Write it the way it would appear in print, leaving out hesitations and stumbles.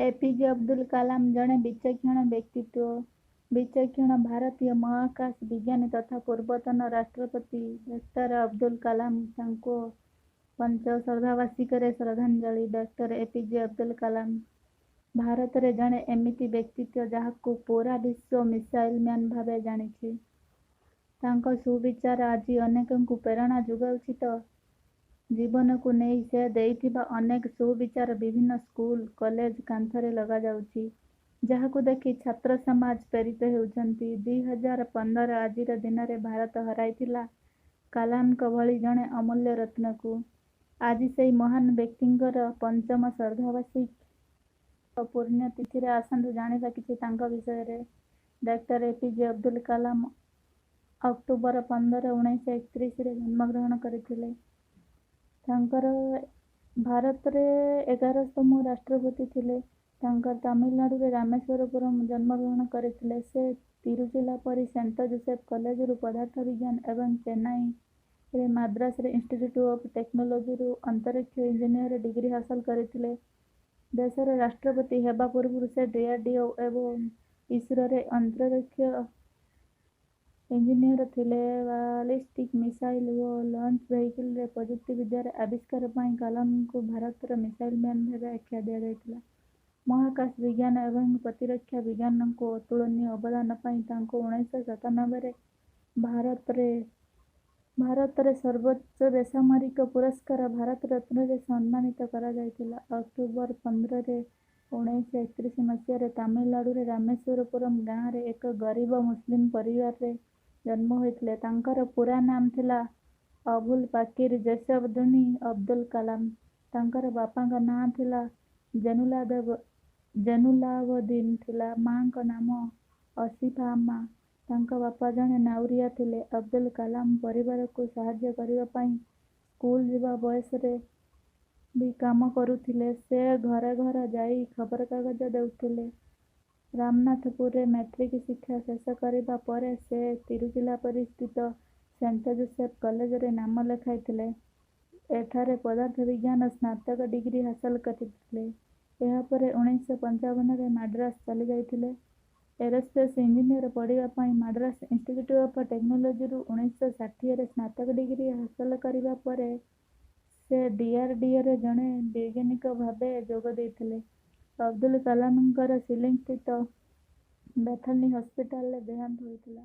APJ. Abdul Kalam ଜଣେ ବିଚକ୍ଷଣ ବ୍ୟକ୍ତିତ୍ୱ। ବିଚକ୍ଷଣ ଭାରତୀୟ ମହାକାଶ ବିଜ୍ଞାନୀ ତଥା ପୂର୍ବତନ ରାଷ୍ଟ୍ରପତି ଡକ୍ଟର ଅବଦୁଲ କାଲାମ। ତାଙ୍କୁ ପଞ୍ଚମ ଶ୍ରଦ୍ଧାବାର୍ଷିକୀରେ ଶ୍ରଦ୍ଧାଞ୍ଜଳି। Doctor APJ. ଅବଦୁଲ କାଲାମ ଭାରତରେ ଜଣେ ଏମିତି ବ୍ୟକ୍ତିତ୍ୱ, ଯାହାକୁ ପୂରା ବିଶ୍ୱ ମିସାଇଲ ମ୍ୟାନ ଭାବେ ଜାଣିଛି। ତାଙ୍କ ସୁବିଚାର ଆଜି ଅନେକଙ୍କୁ ପ୍ରେରଣା ଯୋଗାଉଛି ତ ଜୀବନକୁ ନେଇ ସେ ଦେଇଥିବା ଅନେକ ସୁବିଚାର ବିଭିନ୍ନ ସ୍କୁଲ, କଲେଜ କାନ୍ଥରେ ଲଗାଯାଉଛି। ଯାହାକୁ ଦେଖି ଛାତ୍ର ସମାଜ ପ୍ରେରିତ ହେଉଛନ୍ତି। 2015 ଆଜିର ଦିନରେ ଭାରତ ହରାଇଥିଲା କାଲାମଙ୍କ ଭଳି ଜଣେ ଅମୂଲ୍ୟ ରତ୍ନକୁ। ଆଜି ସେହି ମହାନ ବ୍ୟକ୍ତିଙ୍କର ପଞ୍ଚମ ଶ୍ରଦ୍ଧାବାର୍ଷିକୀ ପୁଣ୍ୟତିଥିରେ ଆସନ୍ତୁ ଜାଣିବା କିଛି ତାଙ୍କ ବିଷୟରେ। Doctor APJ. Abdul Kalam October 15, 1931ରେ ଜନ୍ମଗ୍ରହଣ କରିଥିଲେ। ତାଙ୍କର ଭାରତରେ 11ତମ ରାଷ୍ଟ୍ରପତି ଥିଲେ। ତାଙ୍କର ତାମିଲନାଡ଼ୁରେ ରାମେଶ୍ୱରପୁରମ ଜନ୍ମଗ୍ରହଣ କରିଥିଲେ। ସେ ତିରୁଚିରାପଲ୍ଲୀ ସେଣ୍ଟ ଜୋସେଫ କଲେଜରୁ ପଦାର୍ଥ ବିଜ୍ଞାନ ଏବଂ ଚେନ୍ନାଇରେ ମାଦ୍ରାସରେ ଇନଷ୍ଟିଚ୍ୟୁଟ ଅଫ ଟେକ୍ନୋଲୋଜିରୁ ଅନ୍ତରୀକ୍ଷ ଇଞ୍ଜିନିୟରିଂରେ ଡିଗ୍ରୀ ହାସଲ କରିଥିଲେ। ଦେଶର ରାଷ୍ଟ୍ରପତି ହେବା ପୂର୍ବରୁ ସେ ଡିଆରଡିଓ ଏବଂ ଇସ୍ରୋରେ ଅନ୍ତରୀକ୍ଷ ଇଞ୍ଜିନିୟର ଥିଲେ। ବାଲିଷ୍ଟିକ ମିସାଇଲ ଓ ଲଞ୍ଚ ଭେହିକିଲରେ ପ୍ରଯୁକ୍ତିବିଦ୍ୟାର ଆବିଷ୍କାର ପାଇଁ କାଲାମଙ୍କୁ ଭାରତର ମିସାଇଲ ମ୍ୟାନ ଭାବେ ଆଖ୍ୟା ଦିଆଯାଇଥିଲା। ମହାକାଶ ବିଜ୍ଞାନ ଏବଂ ପ୍ରତିରକ୍ଷା ବିଜ୍ଞାନକୁ ଅତୁଳନୀୟ ଅବଦାନ ପାଇଁ ତାଙ୍କୁ 1997ରେ ଭାରତରେ ସର୍ବୋଚ୍ଚ ବେସାମରିକ ପୁରସ୍କାର ଭାରତ ରତ୍ନରେ ସମ୍ମାନିତ କରାଯାଇଥିଲା। ଅକ୍ଟୋବର 15ରେ 1931 ମସିହାରେ ତାମିଲନାଡ଼ୁରେ ରାମେଶ୍ୱରପୁରମ ଗାଁରେ ଏକ ଗରିବ ମୁସଲିମ ପରିବାରରେ ଜନ୍ମ ହୋଇଥିଲେ। ତାଙ୍କର ପୂରା ନାମ ଥିଲା ଅଭୁଲ ପାକିର ଜେସପଦିନି ଅବଦୁଲ କାଲାମ। ତାଙ୍କର ବାପାଙ୍କ ନାଁ ଥିଲା ଜେନୁଲାବଦିନ ଥିଲା, ମାଙ୍କ ନାମ ଅସିଫା ଆମ୍ମା। ତାଙ୍କ ବାପା ଜଣେ ନାଉରିଆ ଥିଲେ। ଅବଦୁଲ କାଲାମ ପରିବାରକୁ ସାହାଯ୍ୟ କରିବା ପାଇଁ ସ୍କୁଲ ଯିବା ବୟସରେ ବି କାମ କରୁଥିଲେ। ସେ ଘର ଘର ଯାଇ ଖବରକାଗଜ ଦେଉଥିଲେ। ରାମନାଥପୁରରେ ମାଟ୍ରିକ ଶିକ୍ଷା ଶେଷ କରିବା ପରେ ସେ ତିରୁଚିରାପଲ୍ଲୀସ୍ଥିତ ସେଣ୍ଟ ଜୋସେଫ କଲେଜରେ ନାମ ଲେଖାଇଥିଲେ। ଏଠାରେ ପଦାର୍ଥ ବିଜ୍ଞାନରେ ସ୍ନାତକ ଡିଗ୍ରୀ ହାସଲ କରିଥିଲେ। ଏହାପରେ 1955ରେ ମାଡ୍ରାସ ଚାଲିଯାଇଥିଲେ ଏରୋସ୍ପେସ ଇଞ୍ଜିନିୟରିଂ ପଢ଼ିବା ପାଇଁ। ମାଡ୍ରାସ ଇନଷ୍ଟିଚ୍ୟୁଟ ଅଫ ଟେକ୍ନୋଲୋଜିରୁ 1960ରେ ସ୍ନାତକ ଡିଗ୍ରୀ ହାସଲ କରିବା ପରେ ସେ ଡିଆରଡିଓରେ ଜଣେ ବୈଜ୍ଞାନିକ ଭାବେ ଯୋଗ ଦେଇଥିଲେ। ଅବଦୁଲ କାଲାମଙ୍କର ଶିଲଂସ୍ଥିତ ବେଥନୀ ହସ୍ପିଟାଲରେ ଦେହାନ୍ତ ହୋଇଥିଲା।